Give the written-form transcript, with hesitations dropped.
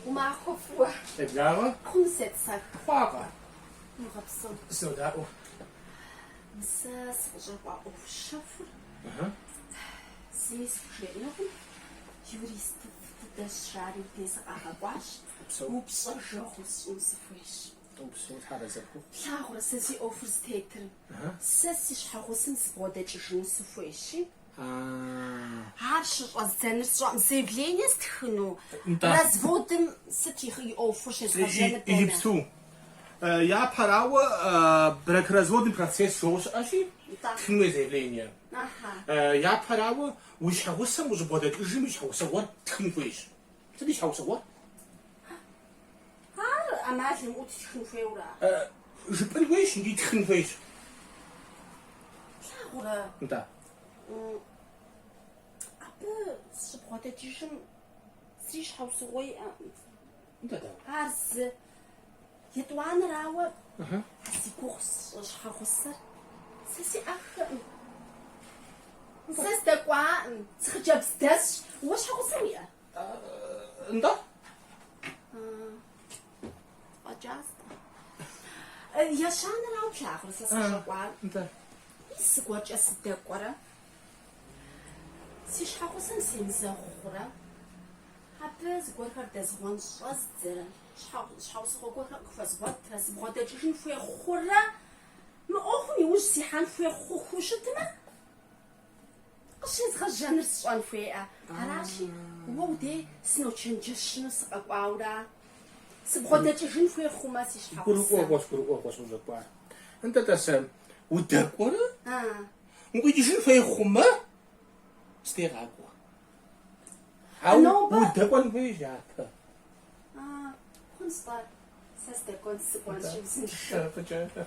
Умахуэ фӏыуэ. Къеблагъэ. Хъуну сетӏысэх. Хъуакъэ. Уигъэпсэу. Сынодаӏуэ. Сэ сыкъыщӏэкӏуа ӏуэху щэхур зыми схужеӏэнукъым. Юристыфӏ дыдэщ жари уи дей сыкъагъэкӏуащ. Упщӏэжэгъу усщӏыну сыхуейщ. Упсэу, Тхьэр арэзы пхухъу. Плъагъурэ сэ си ӏуэхур зытетыр? Сэ си щхьэгъусэм сыбгъуэдэкӏыжыну сыхуейщи. Ар щыщӏэздзэныр сщӏэкъым. Заявление стхыну? Разводым сыт и ӏуэхур щезгъэжьэныр дэнэ? Иджыпсту. Япэрауэ, бракоразводный процесс жоуэ щыӏэщи, тхын хуей заявление. Япэрауэ, уи щхьэгъусэм ущӏыбгъэдэкӏыжым и щхьэусыгъуэр тхын хуейщ. Сыт и щхьэусыгъуэр? Ар ӏэмал имыӏэу тхын хуейуэра? Жыпӏэн хуейщ икӏи тхын хуейщ. Плъагъурэ? Нтӏэ. Абы сыщӏыбгъэдэкӏыжым зыри щхьэусыгъуэ иӏэкъым. Нтӏэ, дауэ? Ар зы. Етӏуанэрауэ, а зи гугъу сщӏы щхьэгъусэр сэ сиӏэххэкъым. Сэ сыдэкӏуаӏым, сыхъыджэбз дэсщ. Уэ щхьэгъусэ уиӏэ? Нтӏэ. Фӏэкӏастӏэ. Ещанэрауэ плъагъурэ сэ сыкъыщӏэкӏуар? Нтӏэ. Мис зыгуэркӏэ сыдэкӏуэрэ? Си щхьэгъусэм семызэгъ хъурэ? Абы зыгуэрхэр дэзгъуэн щӏэздзэрэ? Щхьэусыгъуэ гуэрхэр къыхуэзгъуэтрэ? Сыбгъуэдэкӏыжын хуей хъурэ? Мы ӏуэхум иужь сихьэн хуей хъухуу щытмэ, Къыщезгъэжьэныр сщӏэн хуейӏэ. Аращи, уэ удей сыночэнджэщыну сыкъэкӏуаура? Сыбгъуэдэкӏыжын хуей хъумэ, си щхьэгъусэм. Гурыӏуэгъуэщ, гурыӏуэгъуэщ ущӏэкӏуар. Нтӏэ, тӏасэ, удэкӏуэрэ? Укъикӏыжын хуей хъумэ, си дей къакӏуэ. Ауэ удэкӏуэн хуейщ япэ. Хъунщ-тӏэ, сэ сыдэкӏуэн сыкӏуэнщи, узыншэу. Фӏыкӏэ.